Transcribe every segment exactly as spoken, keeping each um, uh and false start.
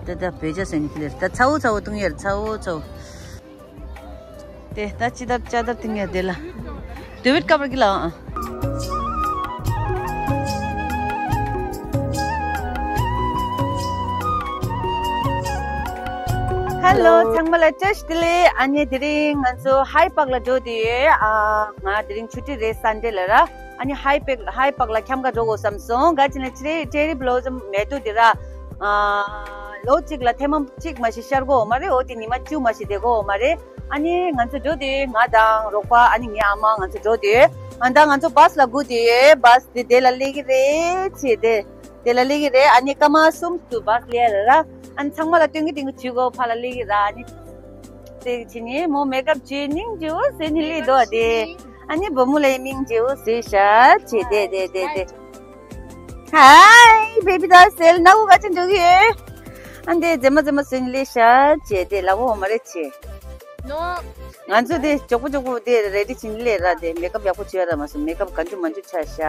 ད་ད་བེ་ཇ་སེན་ཁི་ལེར་ད་ཚ་བོ་ཚ་བོ་བཏུང་ཡར་ཚ་བོ་ཚ་བོ། དེ་ད་ཅི་ལྟར་ཅ་ལྟར་བཏུང་ཡར་དེ་ལ། དུ་བིད་ཀ་པར་གི་ལ་ཨ། ཧེ་ལོ། ཚང་མ་ལ་བཀྲ་ཤིས་བདེ་ལེགས། ཨ་ནི་དེ་རིང་ང་ཚོ་ཧའི་པག་ལ་འགྲོ་དུས་ཨ་ང་དེ་རིང་ཆུ་ཊི་རེད། སན་ཌེ་ལ་ར། ཨ་ནི་ཧའི་པག་ཧའི་པག་ལ་འཁྱམ་ག་འགྲོ་དགོས་བསམ་སོང་། ག་ཅི་ན་ཅེ་རི་ཅེ་རི་བྷི་ལོ་ཛམ་མེད་དུས་དེ་ར། ཨ་ལོ་གཅིག་ལ་ཐེངས་མ་གཅིག་མ་ཞིག་ཤར་གོ་མ་རེད། འོ་དེ་ཉི་མ་བཅུ་མ་ཞིག་བསྡད་གོ་མ་རེད། ཨ་ནི་ང་ཚོ་འགྲོ་དུས་ང་དང་རོགས་པ་ཨ་ནི་ངའི་ཨ་མ་ང་ཚོ་འགྲོ་དུས་ཨ་ད་ང་ཚོ་བྷ་སི་ལ་སྒུག་དུས་བྷ་སི་དེ་དེ་ལ་སླེབས་ཀྱི་རེད་ཅེས་དེ། དེ་ལ་སླེབས་ཀྱི་རེད། ཨ་ནི་སྐར་མ་གསུམ་དུ་བྷ་སི་སླེབས་ཡ་ར། ཨ་ནི་ཚང་མ་ལ་སྟོན་གྱི་སྟོན་གྱི་བྱེད་དགོས་ཕར་ལ་སླེབས་ཀྱི་ར། ཨ་ནི་དེ་བྱེད་ནི་མོ་མེག་ཨབ་བྱེད་སྙིང་རྗེ་བོ་ཟེར་ནི་སླེབས་འདུག་ཨ་དེ། ཨ་ནི་བུ་མོ་ལ་སྙིང་རྗེ་བོ་ཟེར་ཤག་བྱེད་དེ་དེ་དེ་དེ། ཧའི་བེ་བི་དང་སེལ་ན་གུ་ག་ཅི་འགྲོ་གི་ཡོད། ཨ་འདི་མཛེས་མ་མཛེས་མ་ཟེར་ནི་སླེབས་ཤག་བྱེད་དེ་ལ་བོ་མ་རེད་བྱེད། ནོ། ང་ཚོ་དེ་མགྱོགས་པོ་མགྱོགས་པོ་དེ་རེ་ཌི་བྱེད་ནི་སླེབས་ར། དེ་མེག་ཨབ་ཡག་པོ་བྱེད་ཡ་ར་མ་སོང་། མེག་ཨབ་ག་འཇུ་མ་འཇུ་ཆ་ཤག་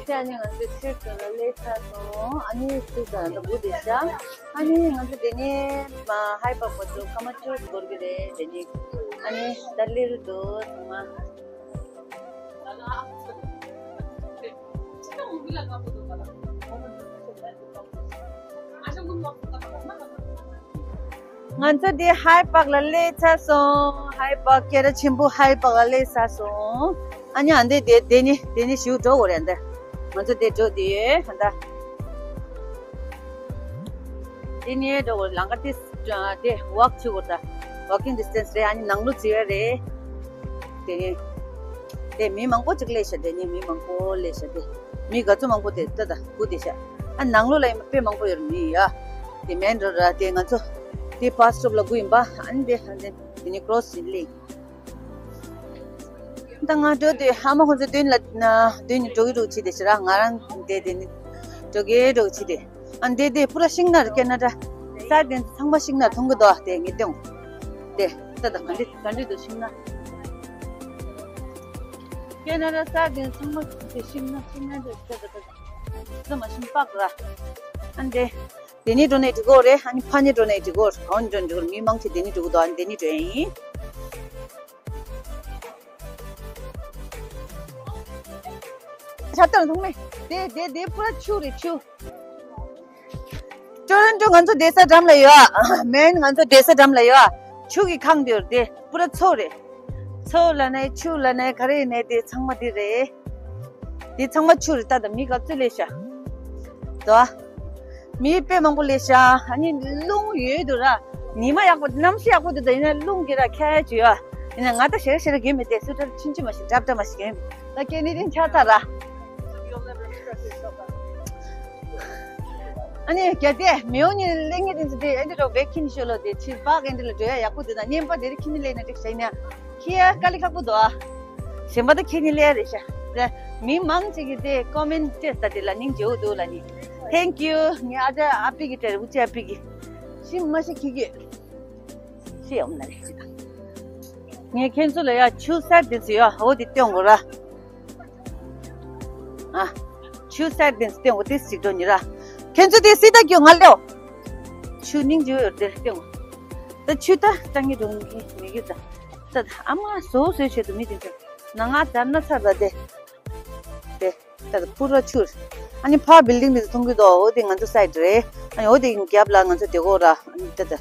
དེ་ཨ་ནི་ང་ཚོ་ཆུ་ཚོད་ལ་སླེབས་ཚར་སོང་། ཨ་ནི་ཆུ་ཚོད་ལ་སྒུག་བསྡད་ཤག་ཨ་ནི་ང་ཚོ་དེ་ནས་ཧའི་པག་བར་དུ་སྐར་མ་བཅུ་འགོར་གི་རེད། དེ་ནས་ཨ་ནི་ད་སླེབས་རུ་འདུག་ཚང་མ། ང་ཚོ་འདི་ཧའི་པག་ལ་སླེབས་ཚར་སོང་། ཧའི་པག་སྐད་གྲགས་ཆེན་པོ་ཧའི་པག་ལ་སླེབས་ཚར་སོང་། ཨ་ནི་ཨ་འདི་དེ་དེ་ནི་དེ་ནི་ཞུ་འགྲོ་དགོས་རེད། འདི་ང་ཚོ་དེ་འགྲོ་དེ་ཡོད་ད། དེ་ནི་འགྲོ་དགོས་ལམ་ཁ་དེ་དེ་ཝོག་བྱེད་དགོས་ད། ཝོག་ཀིང་ཌི་སི་ཊེན་སི་རེད། ཨ་ནི་ནང་ལོགས་ཚུད་ཡ་རེད། དེ་ནི་དེ་མི་མང་པོ་ཅིག་སླེབས་ཤག་དེ་ནི་མི་མང་པོ་སླེབས་ཤག་དེ། མི་ག་ཚོད་མང་པོ་དེ་ལྟ་ད་སྒུག་བསྡད་ཤག་ཨ་ནང་ལོགས་ལ་ཡིན་པ་དཔེ་མང་པོ་ཡོད་རེད། མི་ཡ་དེ་མེན་རོ་ར། དེ་ང་ཚོ་དེ་བྷ་སི་སི་ཊོབ་ལ་སྒུག་ཡིན་པ། ཨ་ནི་དེ་ཨ་ནི་དེ་ནི་ཀོ་རོ་སི་ལི། ད་ང་འགྲོ་དུས་ཨ་མ་ཁོང་ཚོ་མདུན་ལ་མདུན་ནས་འགྲོ་གི་འགྲོ་གི་བྱེད་དེ་ཤི་ར། ང་རང་དེ་དེ་ནི་འགྲོ་གི་འགྲོ་གི་བྱེད་དེ། ཨ་ནི་དེ་དེ་པུ་ར་ཤིང་ནགས་རེད། ཀེ་ན་ཌ་ས་དེ་ཚང་མ་ཤིང་ནགས་མཐོང་གི་འདུག་དེ་ངས་སྟོན། དེ་ལྟ་ད་ག་འདྲ་ག་འདྲ་འདུག་ཤིང་ནགས། ཀེ་ན་ཌ་ས་དེ་ཚང་མ་དེ་ཤིང་ནགས་ཤིང་ནགས་དེ་ལྟ་ད་ལྟ་ད་མ་ཤིང་པག་ར། ཨ་ནི་དེ་དེ་ནས་འགྲོ་ནས་འགྲིག་གོ་རེད། ཨ་ནི་ཕ་ནས་འགྲོ་ནས་འགྲིག་གོ་རེད། གང་འགྲོ་འགྲིག་གོ་རེད། མི་མང་ཆེ་དེ་ནས་འགྲོ་གི་འདུག་ཨ་ནི་དེ་ནས་འགྲོ་ཡ་ཡིན། ཆ་ཏོན་ཚང་མས་དེ་དེ་དེ་པུ་ར་ཆུ་རེད་ཆུ། ཊོ་རོན་ཊོ་ང་ཚོ་བསྡད་ས་འགྲམ་ལ་ཡོད་ཨ། མེན་ང་ཚོ་བསྡད་ས་འགྲམ་ལ་ཡོད་ཨ། ཆུ་གི་ཁང་དེ་ཡོད་དེ་པུ་ར་མཚོ་རེད། མཚོ་ལ་ནས་ཆུ་ལ་ནས་ག་རེ་ནས་དེ་ཚང་མ་དེ་རེད། དེ་ཚང་མ་ཆུ་རེད། ད་ད་མི་ག་ཚོད་སླེབས་ཤག་དོ། མི་དཔེ་མང་པོ་སླེབས་ཤག་ཨ་ནི་རླུང་ཡོད་འདུག་ར། ཉི་མ་ཡག་པོ་གནམ་གཤིས་ཡག་པོ་འདུག་ད་ཡིན་ན་རླུང་གིས་ར་ཁྱེར་བྱས་ཡོད། ཡིན་ན་ང་ད་ཞེ་དྲག་ཞེ་དྲག་གྱོན་མི་བདེ། སུ་ཊར་ཆུང་ཆུང་མ་ཞིག་འདྲ་འདྲ་མ་ཞིག་གྱོན། ད་སྐྱེ་ནི་རིང་ཆགས་ཚར་ར། ཨ་ནི་གལ་ཏེ་མི་ཡོང་ནི་གླེང་ངེས་དེ་ཚོ་དེ་ཨེ་འདྲ་རོགས་བེད་ཁྱིམ་ཤོ་ལོ་དེ་ཕྱིར་པག་ཨེ་འདྲ་ལ་འགྲོ་ཡ་ཡག་པོ་འདུག་ད་བརྙན་པ་དེ་རིང་ཁྱིམ་ནས་ལེན་ན་འགྲིག་ཤག་ཡིན་ན། ཁྱི་ཡ་དཀའ་ལས་ཁག་པོ་འདུག་ཨ། གཞན་པ་ད་ཁྱི་ནི་ལས་རེད་ཤག་དེ་མི་མང་ཅིག་གིས་དེ་ཀོ་མེན་ཊི་བྲིས་ད་དེ་ལ་སྙིང་རྗེ་བོ་འདུག་ལ་ནི། Thank you། ངའི་ཨ་ཅག་ཨ་པི་གི་བྲིས་རེད། འུ་ཅག་ཨ་པི་གི། ཤི་མ་ཤི་ཁྱི་གི། ཤི་ཡོང་ལ་རེད། ངས་ཁྱེད་ཚོ་ལ་ཡ་ཆུ་སར་དེ་ཚོ་ཡ་འོ་དེ་སྟོན་དགོས་ར། ཨ། ཆུ་སར་དེ་ཚོ་སྟོན་དགོས། དེ་ཞིག་འགྲོ་ཉི་ར། ཁྱེད་ཚོ་དེ་སི་ད་རྒྱུ་ང་ལེའོ། ཆུ་སྙིང་རྗེ་བོ་ཡོད་དེ་སྟོན་དགོས། ད་ཆུ་ད་ལྟ་ངས་འགྲོ་ངས་མི་རྒྱུ་ད། ད་ཨ་མ་བཟོ་བཟོས་བྱེད་དུ་མི་དེ་ཚོ་ན་ང་དར་ན་ཚར་ད་དེ། དེ། ད་ད་པུ་ར་ཆུ། ཨ་ནི་ཕ་བིལ་ཌིང་དེ་ཚོ་མཐོང་གི་འདུག་འོ་དེ་ང་ཚོ་སའིཌ་རེད། ཨ་ནི་འོ་དེ་རྒྱབ་ལ་ང་ཚོ་དེ་གོ་ར། ཨ་ནི་ད་ད།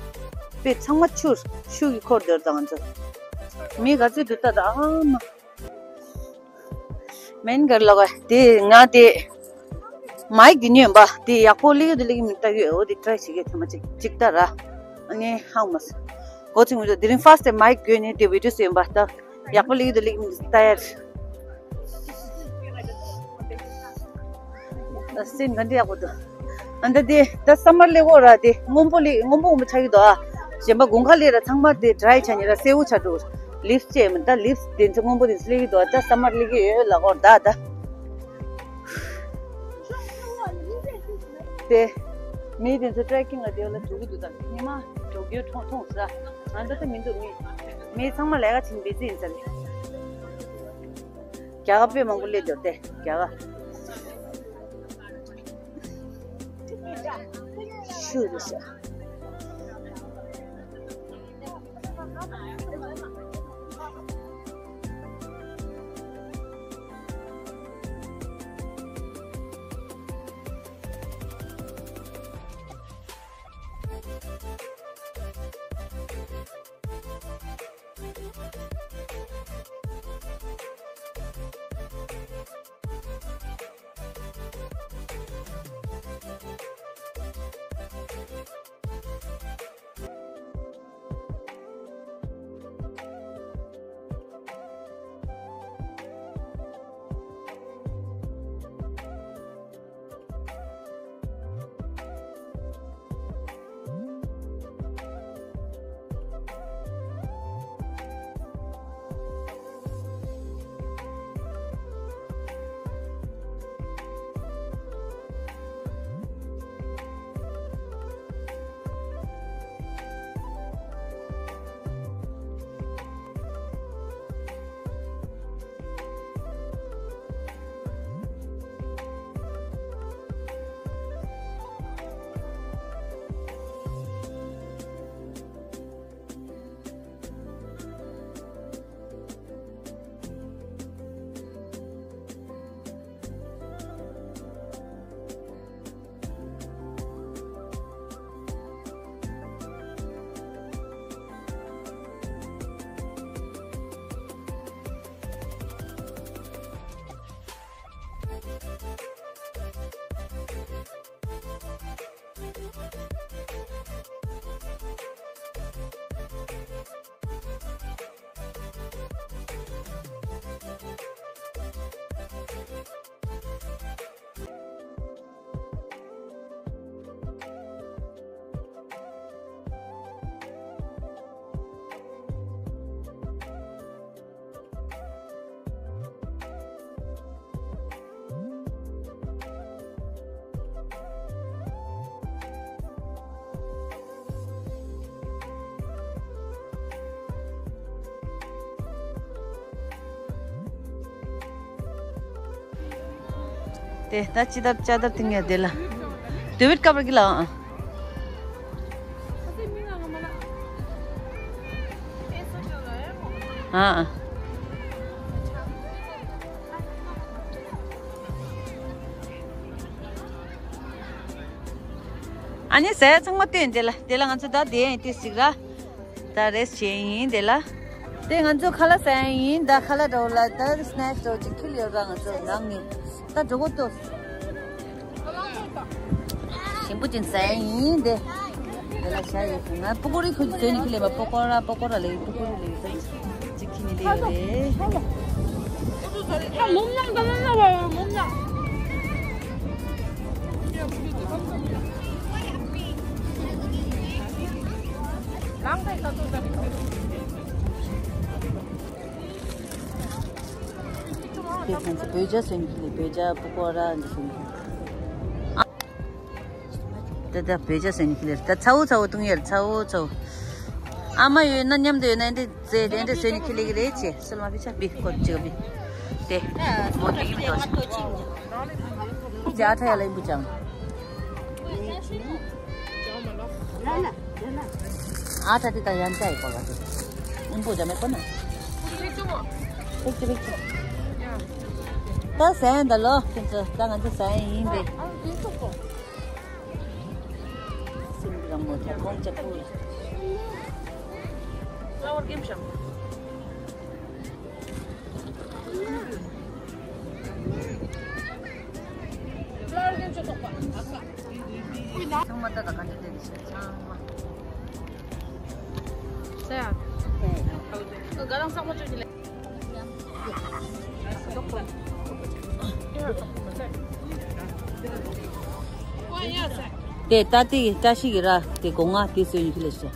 དཔེ་ཚང་མ་ཆུ། ཆུ་གི་འཁོར་དེར་ད་ང་ཚོ། མི་ག་ཚོད་འདུག་ད་ད་ཨ་མ། མེན་གར་ལོག་དེ་ང་དེ། མའིག་དེ་ཉོས་པ་དེ་ཡག་པོ་ལེགས་དེ་ལེགས་མི་ལྟ་གི་འོ་དེ་ཊ་རའི་བྱེད་གི་ཐེངས་མ་གཅིག་གཅིག་ལྟ་ར། ཨ་ནི་ཧང་མ་སོ། གོ་ཚིག་མི་འདུག་དེ་རིང་ཕར་སི་ཊི་མའིག་གྱོན་ནས་དེ་བི་ཌིའོ་བཟོས་ཡིན་པ་ད། ཡག་པོ་ལེགས་དེ་ལེགས་མི་ལྟ་ཡ། སེམས་ག་འདྲ་ཡག་པོ་འདུག་ཨ་ད་དེ་ད་སམ་མར་ལེགས་འོ་ར། དེ་སྔོན་པོ་ལེགས་སྔོན་པོ་སྔོན་པོ་ཆགས་ཀྱི་འདུག་ཨ། གཞན་པ་དགུན་ཁ་ལེགས་ར་ཚང་མ་དེ་ཌ་རའི་ཆགས་ཉེ་ར་སེར་པོ་ཆགས་འགྲོ། ལིབ་སི་བྱས་མི་ད་ལིབ་སི་དེ་ཚོ་སྔོན་པོ་དེ་ཚོ་ལེགས་ཀྱི་འདུག་ཨ། ད་སམ་མར་ལེགས་ཀྱི་ཡོད་ལ་འོ་ད་ད། དེ། མི་དེ་ཚོ་ཊེ་རེ་ཀིང་ལ་དེ་ལ་འགྲོ་གི་འདུག་ད་ཉི་མ་འགྲོ་རྒྱུ་མཐོང་མཐོང་ས། ང་ད་ལྟ་མི་འདུག་མི། མི་ཚང་མ་ལས་ཀ་བྱེད་བི་ཟི་ཡིན་ས་རེད། རྒྱ་གར་དཔེ་མང་པོ་སླེབས་འདུག་སྟེ་རྒྱ་གར། ཤུ་རེད་ཤག་དེ་ད་ཅི་ལྟར་ཅ་ལྟར་དེ་ངས་དེ་ལ་དེ་བིད་ཀ་བར་གི་ལ་ཨ། ཨ་ནི་ཟས་ཚང་མ་བསྟན་དེ་ལ་དེ་ལ་ང་ཚོ་ད་དེ་ཡིན་དེ་ཞིག་ར། ད་རེས་བྱས་ཡིན་དེ་ལ། དེ་ང་ཚོ་ཁ་ལག་ཟ་ཡིན་ད་ཁ་ལག་འགྲོ་ལ་ད་སི་ནེག་སི་འགྲོ་ཅིག་ཁྱེར་ཡོད་ར་ང་ཚོ་ནང་ནས་ད་འགྲོ་གོ་ཏོ། ཞིམ་པོ་ཅིག་ཟ་ཡིན་དེ། དེ་ལ་ཤ་ཡོད་ང་པུ་ཀུ་རི་ཁོ་ཅིག་ཟོས་ནས་ཁྱེར་ལེ་མ་པོ་ཀོ་ར་པོ་ཀོ་ར་ལེ་པུ་ཀུ་རི་ལེ་ད་ཅིག་ཁྱེར་ནས་ལེ་ཡོད་རེད། དེ་ཁོང་ཚོ་བོད་ཇ་ཟོས་ནས་ཁྱེར་ལེ་བོད་ཇ་པུ་ཀོ་ར་འདི་ཟོས་ནས་ཁྱེར་ལེ། ད་ད་བོད་ཇ་ཟོས་ནས་ཁྱེར་ལེ་ད་ཚ་བོ་ཚ་བོ་བཏུང་ཡར་ཚ་བོ་ཚ་བོ། ཨ་མ་ཡོད་ན་མཉམ་དུ་ཡོད་ན་འདི་ཟས་དེ་འདྲ་ཟོས་ནས་ཁྱེར་ལེ་གི་རེད་ཅེས་སོ་མ་བི་ཆ་བི་ཀོ་ཅིག་བི། དེ་མོ་དེ་གི་མི་འདུག་ཅེས་ཨ་ཁྲ་ཡ་ལ་ཡིན་པུ་ཅང་། ཨ་ད་དེ་ད་ཡང་ཅའི་གོ་ལ་དེ་ཨིན་པོ་ཇ་མེ་གོ་ན། ཕིག་ཅི་ཕིག་ཅི། ད་ཟན་ད་ལོ་ཁྱེད་ཚོ་ད་ང་ཚོ་ཟན་ཡིན་པས། སིམ་རང་མོ་ད་ཁོང་ཅག་པུ། ཚང་མ་ལྟ་དང་ག་འདྲ་བསྡད་ཀྱི་ཤག་ཚང་མ། ཟེར་ཡ། ང་རང་བསམ་བློ་བཅོས་ཀྱི་ལས། དེ་ལྟ་དེ་བཀྲ་ཤིས་ཀྱི་ར་དེ་སྒོ་ང་དེ་བཟོས་ཡིན་གྱི་ལས་ཤག་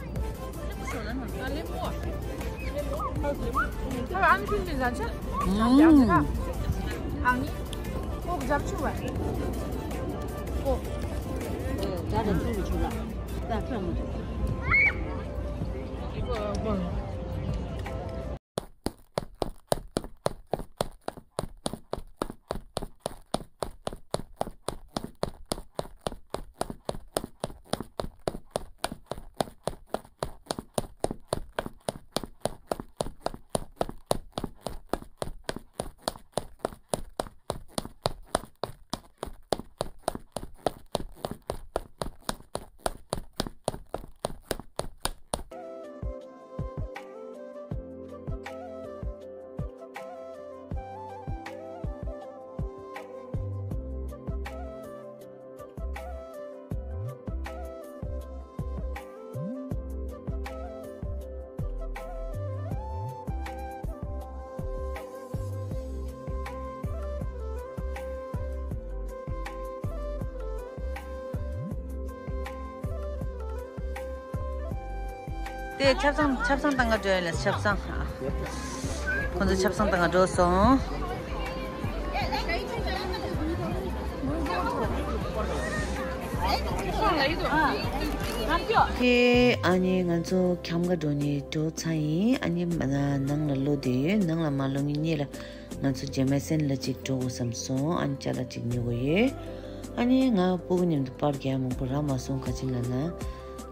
དེ་ཆབ་གསང་ཆབ་གསང་བཏང་ག་འགྲོ་ཡ་ལ་ཆབ་གསང་། ཁོང་ཚོ་ཆབ་གསང་བཏང་ག་འགྲོ་སོང་། ཁེ་ཨ་ནི་ང་ཚོ་ཁྱམས་ག་འགྲོ་ནི་འགྲོ་ཚར་ཡིན། ཨ་ནི་མ་ན་ནང་ལ་ལོ་དེ་ཡོད། ནང་ལ་མ་ལོ་ངེད་གཉིས་ལ་ང་ཚོ་ཇེ་མེ་སན་ལ་ཅིག་འགྲོ་དགོས་བསམ་སོང་། ཨ་ནི་ཅ་ལག་ཅིག་ཉོ་དགོས་ཡོད། ཨ་ནི་ང་སྤུ་གུ་མཉམ་དུ་པར་རྒྱག་མང་པོ་རག་མ་སོང་། ག་ཅི་ལ་ན་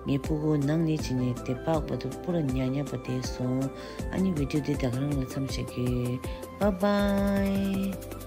ངའི་སྤུ་གུ་ནང་ནས་ཅི་ནས་དེ་པགས་པ་དུ་པུ་ར་ཉ་ཉ་པ་དེ་སོང་། ཨ་ནི་བི་ཌིའོ་དེ་ད་ག་རང་ལ་མཚམས་བཞག་གི། Bye bye.